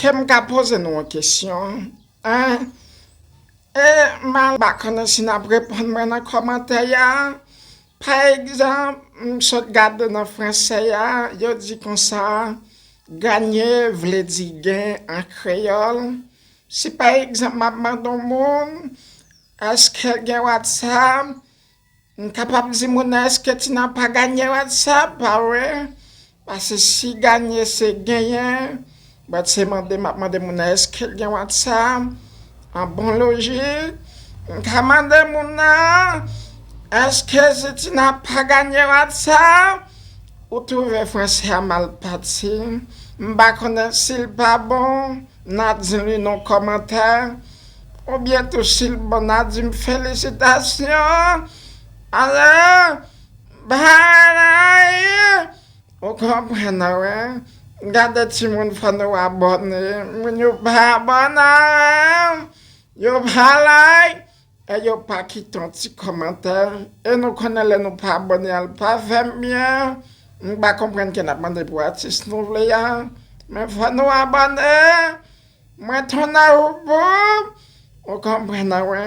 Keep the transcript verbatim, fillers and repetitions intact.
Èske m ka poze nou yon kesyon? Hein? E m pa konnen si n ap reponn mwen nan kòmantè a. Pa egzanp, m sot gade nan fransè a, yo di konsa, gagner vle di gen an kreyòl. Si pa egzanp, m ap mande yon moun, èske l gen WhatsApp? M kapab di moun nan, èske Tina pa gagner WhatsApp? Pa vre? Paske si gagner se genyen, but se mande, m ap mande moun nan, èske l gen WhatsApp? An bon lojik, m ka mande moun nan, èske si Tina pa gagner WhatsApp? Ou twouve fransè a mal pati? M pa konnen si l pa bon, n a di li nan kòmantè. Oubyen tou si l bon, n a di m felisitasyon. Alò, bagay, ou konprann, wè. Gade timoun, fò nou abòne. Moun yo pa abòne, yo pa like, e yo pa kite yon ti kòmantè. E nou konnen lè nou pa abòne, al pa fè m byen. M pa konprann ke n ap mande pou atis nou vle a. Men fò nou abòne. Mwen tounen ou pou ou konprann, wè.